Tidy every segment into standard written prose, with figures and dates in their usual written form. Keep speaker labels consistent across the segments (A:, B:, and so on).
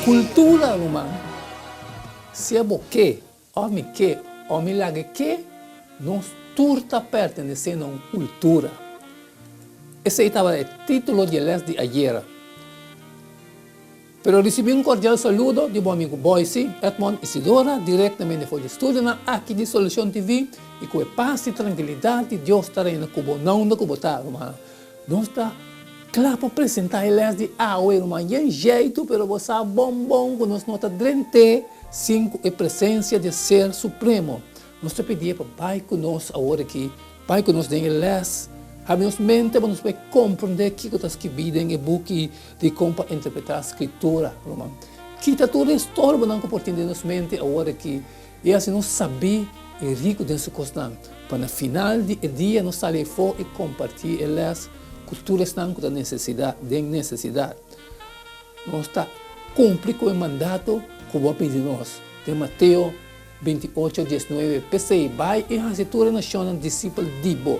A: Kultura, ruman, sea bo ke òf mi ke òf mi laga ke, nos tur ta pertenesé na un kultura. Esei tabata e título di e lès di ayera. Pero risibí un kordial saludo di bo amigu Boysie Edmond Isidora direktamente for di studionan aki di Solucion TV i ku e pas i trankilidat di Dios ta reina ku bo na unda ku bo ta, rumannan. Nos ta kla pa presentá e lès di awe, ruman, yen jeitu, pero bo sa bon bon ku nos no ta drent'é sin ku e presensia di e Ser Supremo. Nos ta pidié pa bai ku nos awor aki, Bai ku nos den e lès. Habri nos mente pa nos por komprondé kiko ta skibí den e buki di kon pa interpretá Skritura, ruman. Kita tur e estorbonan ku por tin den nos mente awor aki i hasi nos sabí i riku den su kosnan, pa na final di e dia nos sali afó i kompartí e lès ku tur esnan ku ta nesesidat den nesesidat. Nos ta kumpli ku e mandato ku bo a pidi nos den Mateo 28, 19, P'esei, bai i hasi tur e nashonnan disipel di bo,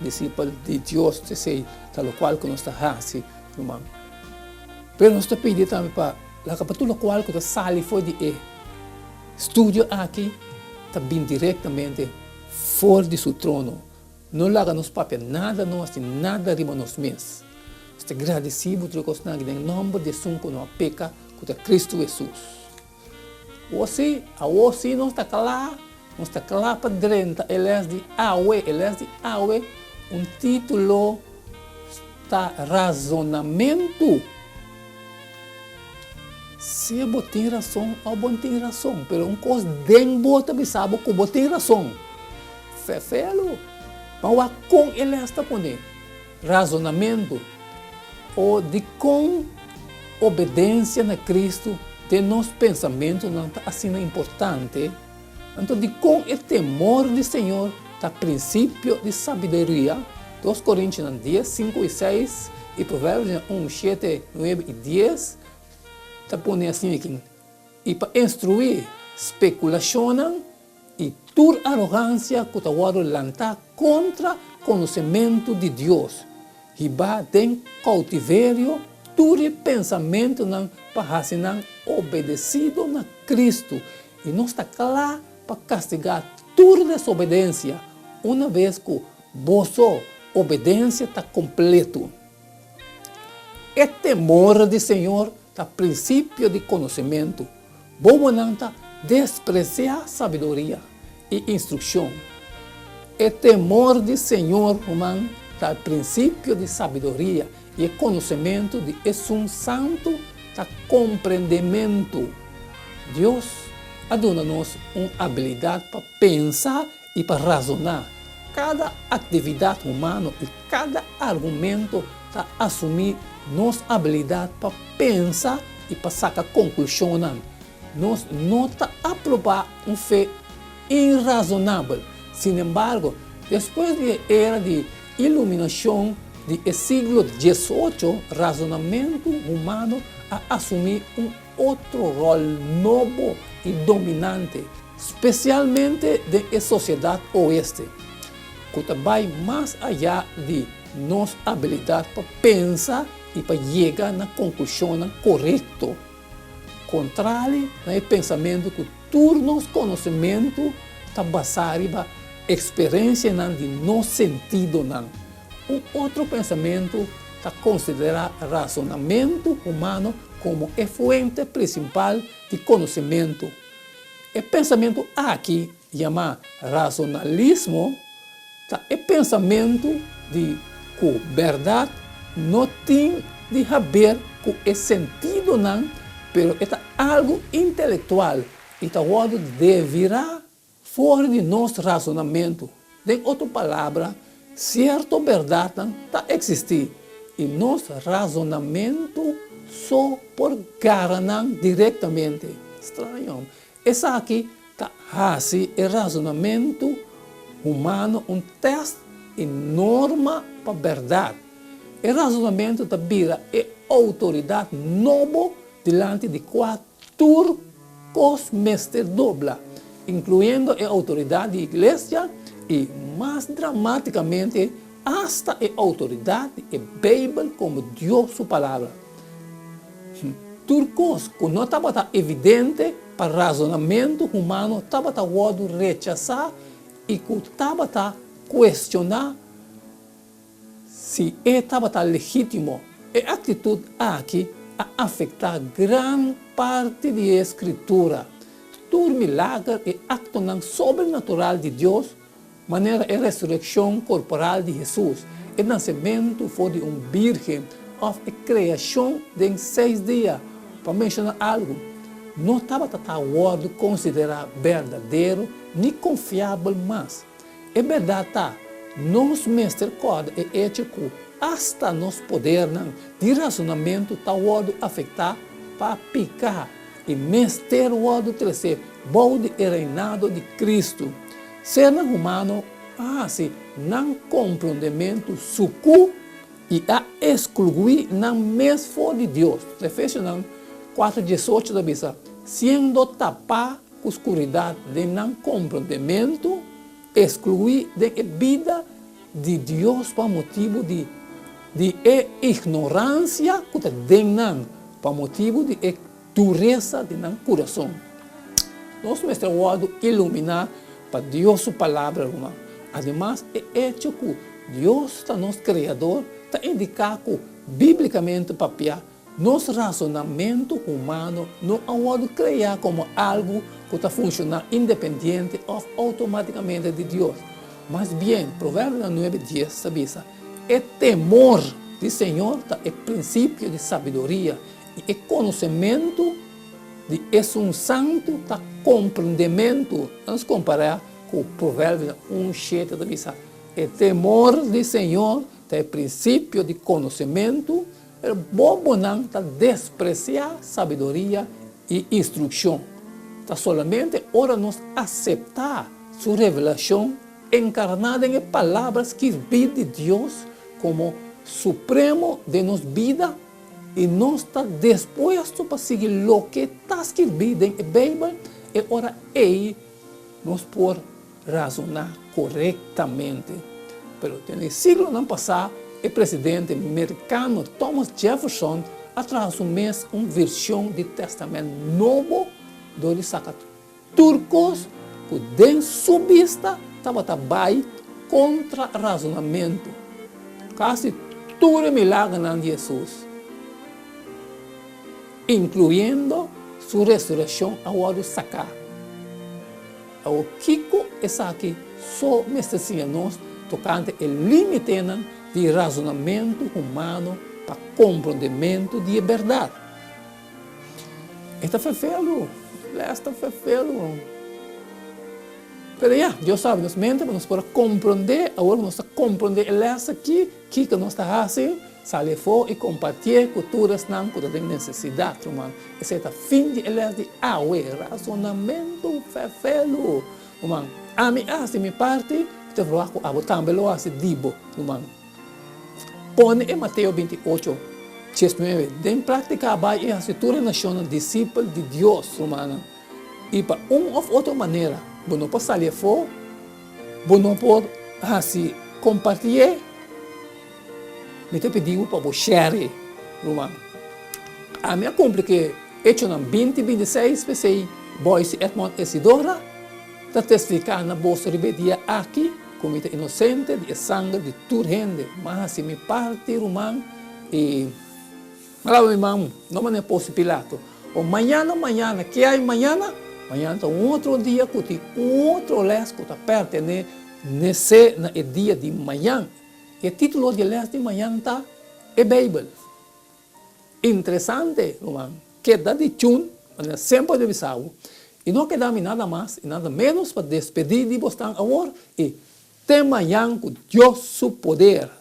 A: disipel di Dios, esei ta lokual ku nos ta hasi, ruman. Pero nos ta pidi tambe pa laga pa tur lokual ku ta sali for di e studio aki ta bin direktamente for di su trono. No laga nos papia nada, no hasi nada riba nos mes. Nos ta gradisí bo tur e kosnan aki den nòmber di esun ku no a peka, ku ta Kristu Hesus. Awor sí, awor sí nos ta kla, nos ta kla pa drenta e lès di awe. E lès di awe, un título ta Razonamentu. Sea bo tin rason òf bo no tin rason, pero un kos den bo ta bisa bo ku bo tin rason. Fefelu. Ban wak kon e lès ta pone. Razonamentu, o dikon obedensia na Kristu den nos pensamentunan ta asina importante? Anto dikon e temor di Señor ta prinsipio di sabiduria? Dos Korintionan dies, sinku i seis i Proverbionan un, shete, nuebe i dies ta pone asina aki, I pa instruí spekulashonnan I tur arogansia ku ta wòrdu lantá kontra konosementu di Dios, hibá den koutiverio tur e pensamentunan pa hasi nan obedesido na Kristu, i nos ta kla pa kastigá tur desobedensia una bes ku boso obedensia ta kompletu. E temor di Señor ta prinsipio di konosementu. Bobonan ta despresiá sabiduria i instrukshon. E temor di Señor, ruman, ta e prinsipio di sabiduria, i e konosementu di Esun Santu ta komprendementu. Dios a duna nos un abilidat pa pensa i pa razoná. Kada aktividat humano i kada argumento ta asumí nos abilidat pa pensa i pa saka konklushonnan. Nos no ta aprobá un fe inrazonabel. Sinembargo, despues di e era di iluminashon di e siglo diesocho, razonamentu humano a asumí un otro ròl nobo i dominante, spesialmente den e sosiedat oeste, ku ta bai mas ayá di nos abilidat pa pensa i pa yega na konklushonnan korekto, kontrali na e pensamentu ku tur nos konosementu ta basá riba eksperensianan di nos sentidonan. Un otro pensamentu ta konsiderá rasonamentu humano komo e fuente prinsipal di konosementu. E pensamentu aki, yamá rasonalismo, ta e pensamentu di ku bèrdat no tin di haber ku e sentidonan, pero e ta algu intelektual i ta wòrdu devirá For di nos rasonamentu, den otro palabra, sierto bèrdatnan ta eksistí i nos rasonamentu so por gara nan direktamente. Straño. Esaki ta hasi e rasonamentu humano un tèst i norma pa bèrdat. E rasonamentu ta bira e outoridat nobo dilanti di kua tur kos mester dobla, inkluyendo e outoridat di iglesia i, mas dramátikamente, asta e outoridat di e Beibel komo Dios su Palabra. Tur kos ku no tabata evidente pa razonamentu humano tabata wòrdu rechasá i ku tabata kuestioná si e tabata legítimo. E aktitut aki a afektá gran parti di e Skritura. Tur milager i aktonan sobrenatural di Dios, manera e resurekshon korporal di Hesus, e nasementu for di un bírgen òf e kreashon den seis dia, pa menshoná algu, no tabata ta wòrdu konsiderá berdadero ni konfiabel mas. E bèrdat ta, nos mester kòrda e echo ku asta nos podernan di rasonamentu ta wòrdu afektá pa piká i mester wòrdu tresé bou di e reinado di Kristu. Sernan humano a hasi nan komprondementu sukú i a eskluí nan mes for di Dios. Efesionan kuater diesocho ta bisa, Siendo tapá ku skuridat den nan komprondementu, eskluí den e bida di Dios pa motibu di di e ignoransia ku ta den nan, pa motibu di e duresa di nan kurason. Nos mester wòrdu iluminá pa Dios su Palabra, ruman. Ademas, e echo ku Dios ta nos Kreador ta indiká ku, bíblikamente papiá, nos rasonamentu humano no a wòrdu kreá komo algu ku ta funshoná independiente òf outomátikamente di Dios. Mas bien, Proverbionan nuebe dies ta bisa, E temor di señor ta e prinsipio di sabiduria, i e konosementu di Esun Santu ta komprendementu. Nos kompará ku Proverbionan un shete ta bisa, E temor di señor ta e prinsipio di konosementu, Pero bobonan ta despresiá sabiduria i instrukshon. Ta solamente ora nos aseptá su revelashon enkarná den e Palabra skirbí di Dios komo supremo den nos bida i nos ta dispuesto pa sigui loke ta skirbí den e Beibel, e ora ei nos por razoná korektamente. Pero den e siglonan pasá e presidente merikano Thomas Jefferson a traha su mes un vershon di Tèstamènt Nobo dor di saka tur kos ku den su bista tabata bai kontra razonamentu. Kasi tur e milagernan di Hesus, inkluyendo su resurekshon, a wòrdu saká. Awor kiko esaki so mester siña nos tokante e límitenan di razonamentu humano pa komprondementu di e bèrdat? E ta ferfelu, lès ta ferfelu. Pero ya, Dios sabi nos mente pa nos por a komprondé, awor ku nos ta komprondé e lès aki, kiko nos ta hasi? Sali afó i kompartié ku tur esnan ku ta den nesesidat, ruman. Esei ta fin di e lès di awe, Rasonamentu Fefelu. Ruman, ami a hasi mi parti, mi ta verwagt ku abo tambe lo hasi di bo, ruman. Pone e Mateo 28, 19 den práktika, bai i hasi tur e nashonnan disipel di Dios, rumannan. I pa un òf otro manera bo no por sali afó, bo no por hasi kompartié. Mi ta pidi bo pa bo share, ruman. Ami a kumpli ku e Echonan binti binti seis, p'esei Boyce Edmond Esidora ta testifiká na boso riba e dia aki ku mi ta inosente di e sanger di tur hende. M'a hasi mi parti, ruman, i m'a laba mi man no manera Poncio Pilato. O mañana, mañana, ke hay mañana? Mañana ta un otro dia ku tin un otro lès ku ta pertené nesé na e dia di mañan. E título di e lès di mañan ta E Beibel. Interesante, ruman. Keda di chun, manera semper mi bisa bo. I no keda mi nada mas i nada ménos pa despedí di bosnan awor i te mañan ku Dios su poder.